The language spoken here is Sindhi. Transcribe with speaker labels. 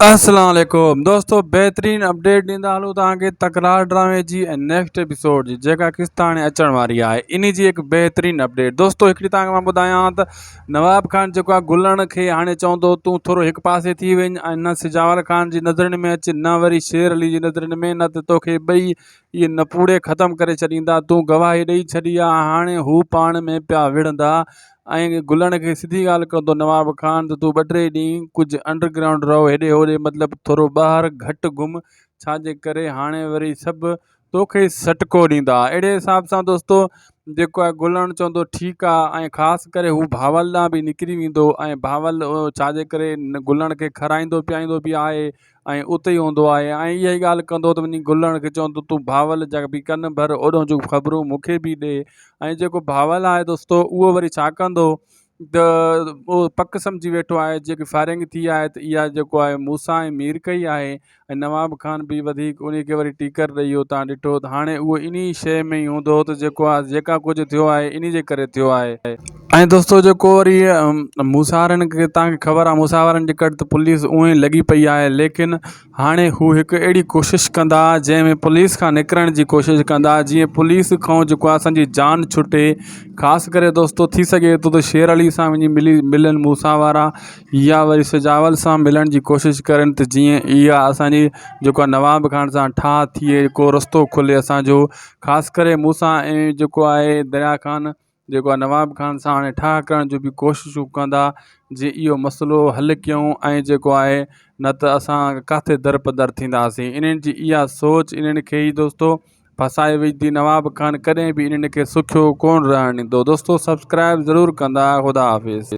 Speaker 1: السلام عليڪم دوستو بهترين اپڊيٽ ڏيندا هلون توهان کي تڪرار ڊرامي جي ۽ نيڪسٽ ايپيسوڊ جي جيڪا قسط هاڻي اچڻ واري آهي انهي جي هڪ بهترين اپڊيٽ دوستو هڪڙي توهان کي مان ٻڌايان ته نواب خان جيڪو آهي گلڻ کي هاڻي چوندو تون ٿورو هڪ پاسي ٿي وڃ ۽ نه سجاول خان جي نظرن ۾ اچ نه وري شير علي جي نظرن ۾ نه ته توکي ٻئي اهي نپوڙي ختم ڪري ڇڏيندا تون گواهي ڏئي ڇڏي آهي هاڻي هو پاڻ ۾ پيا وڙهندا ۽ گلڻ کي سڌي ڳالهه ڪندو نواب خان ته تون ٻه ٽي ڏينهن ڪجهه انڊر گرائونڊ رهو هيڏي هوڏي مطلب ٿورو ٻاهر گهٽ گهم ڇاجي ڪري هاڻي وري سڀ توکي سٽڪو ڏيندا اهڙي حساب سان دوستو جيڪو آهي گلڻ چوندو ٺيڪ آهي ۽ خاص ڪري هو بهاول ڏانهن به نڪري ويندو ۽ بهاول ڇاجي ڪري گلڻ کي کارائيندو پيائيندو به آهي ۽ اتي ئي هوندو آهي ۽ اها ئي ڳالهه ڪندو ته وڃي گلڻ کي چوندو تون بهاول جا به ڪن ڀر اوڏهون جون خبرون مون کي به ڏي ۽ جيڪو بهاول آهي دوستو اهو وري ڇا ڪندو ته اهو پڪ سمجهي ويٺو آهي جيڪي فائرنگ ٿي آهي ته اها جيڪو آهي موسيٰ ۽ مير ڪئي آهي ۽ نواب خان به وڌيڪ ان کي وري ٽيڪر ڏئي ويو تان ڏٺو ته هاڻي اهو انهي شيء ۾ ئي هوندو ته جيڪو آهي جيڪا ڪجهه ٿيو آهي انهي جي ڪري ٿيو آهي. ۽ دوستو جيڪو وري موسيٰ وارن کي توهان کي خبر آهي موسيٰ وارن جي ڪڍ ته پوليس اونئن ئي لڳي پئي آهي ليڪن هاڻي هو هڪ اهڙي ڪوشش ڪندا جنهن ۾ پوليس کان نڪرڻ جي ڪوشش ڪندا جيئن پوليس کان جيڪو آهي اسانجي جان ڇٽي خاص ڪري دوستو ٿي سگهي ٿو ته شير علي سان وڃي ملي ملن موسيٰ وارا يا وري سجاول سان ملڻ جي ڪوشش ڪرن ته جيئن اها اسانجي جيڪو آهي نواب خان سان ٺاهه ٿئي ڪو رستو کلي اسانجو خاص ڪري موسيٰ ۽ جيڪو آهي دريا خان جيڪو آهي نواب خان سان هاڻي ٺاهه ڪرڻ جون به ڪوششون ڪندا جي اهو مسئلو حل ڪيون ۽ جيڪو آهي نه ته اسان ڪاٿي در پدر ٿينداسين انهن جي اها سوچ انهن کي ئي دوستو ڦاسائي وجهندي نواب خان ڪڏهن به انهن کي سکيو ڪونه رهڻ ڏيندو دوستو سبسڪرائب ضرور ڪندا خدا حافظ.